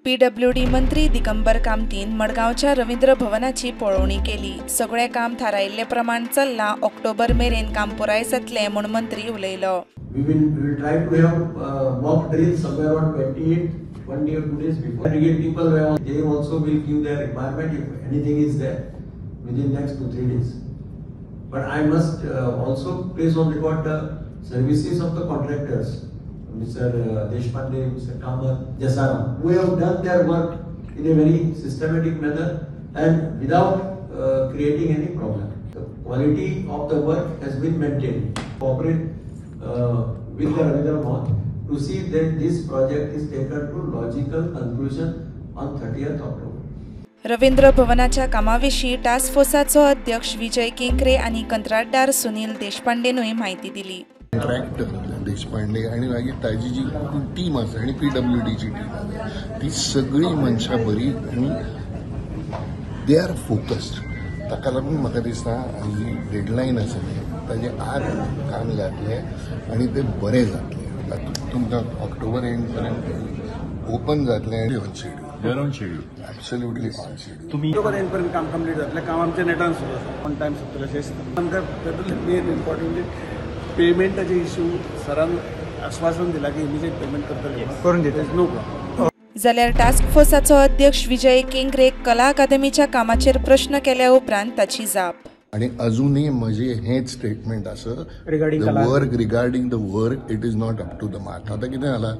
PWD मंत्री दिगंबर कामतीन मडगांवच्या रवींद्र भवनाची पळोवणी केली. सगळें काम थारायिल्ले प्रमाण चल्लां. ऑक्टोबर मेरेन काम पुराय जातलें म्हूण मंत्री उलयलो. We will try to have mock drill somewhere on 28th, 1 day or 2 days before. Brigade people, they also will give their requirement if anything is there within next 2-3 days. But I must also place on record the services of the contractors, Mr. Deshpande, Mr. Kamath, Jasaram, who have done their work in a very systematic manner and without creating any problem. The quality of the work has been maintained. Cooperate with the Ravindra Bhavan to see that this project is taken to logical conclusion on 30th October. Ravindra भवनाच्या कामाविशीं task फोर्साचो अध्यक्ष विजय केंकरे आनी कंत्राटदार सुनील देशपांडेनूय म्हायती दिली. Contractor Deshpande आनी मागीर ताजी जी टीम आसा आनी पीडब्ल्यूडीची टीम आसा ती सगळी मनशां बरी आनी they are focused. ताका लागून म्हाका दिसता ही डेडलायन आसा न्ही ताजे आत काम जातलें आनी तें बरें जातलें. तुमकां ऑक्टोबर एंड पर्यंत ओपन जातलें आनी on schedule. They're on schedule. Absolutely on schedule. तुम्ही ऑक्टोबर एंड पर्यंत काम कंप्लीट जातलें. काम आमचें नेटान सुरू आसा. ऑन टायम सोंपतलें अशें दिसता. आमकां तातूंतलें मेन इम्पॉर्टंट पेमेंटाचे इश्यू सरान आश्वासन दिलां की इमिजिएट पेमेंट करतले करून दितले. No problem. जाल्यार टास्क फोर्साचो अध्यक्ष विजय केंकरे कला अकादमीच्या कामाचेर प्रश्न केल्या उपरांत ताची जाप. आनी अजूनय म्हजें हेंच स्टेटमेंट आसा Regarding the कला. Work regarding the work it is not up to the mark. आतां कितें जालां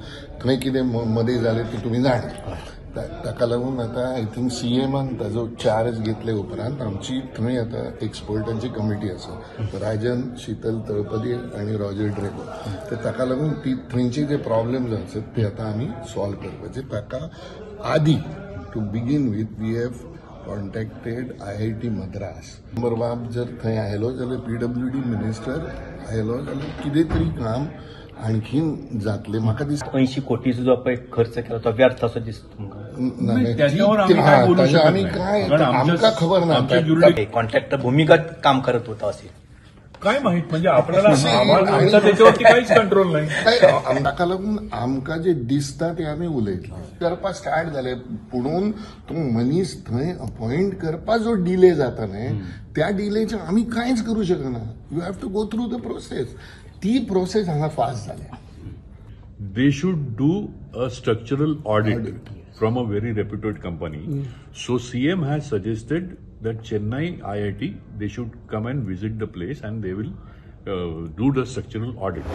थंय कितें मदें जालें तें तुमी जाणा. ताका लागून आतां I think सीएमान ताजो चार्ज घेतले उपरांत आमची थंय आतां एक्सपर्टांची कमिटी आसा, राजन शीतल तळपदी आनी रॉजर ड्रेगो. तर ताका लागून ती थंयचे जे प्रॉब्लेम्स आसात ते आतां आमी सॉल्व करपाचे. ताका आदी to begin with we have contacted IIT Madras. बाब जर थंय आयलो जाल्यार पीडब्ल्यूडी मिनिस्टर आयलो जाल्यार कितें तरी काम आणखीन जातलें म्हाका दिसता. 80 कोटीचो जो पळय खर्च केला तो व्यर्थ असो दिसता तुमकां? त्याच्यावर आम्ही काय बोलू ताजेर शकत आमी नाही. काय कारण आमकां खबर ना. आमच्या jurisdiction- contractor भूमिगत काम करत होता असे काय माहित, म्हणजे आपल्याला आमचा त्याच्यावरती काहीच कंट्रोल नाही. काय ताका लागून आमकां जे दिसता ते आमी उलयतले. करपा स्टार्ट जाले पुणून तो मनीस थंय अपॉयंट करपा जो डिले जाता न्ही त्या डिलेचे आमी कांयच करूं शकना. You have to go through the process. ती प्रोसेस हांगा फास्ट जाल्या. They should do a structural audit from a very reputed company. So CM has suggested that Chennai IIT, they should come and visit the place and they will do the structural audit.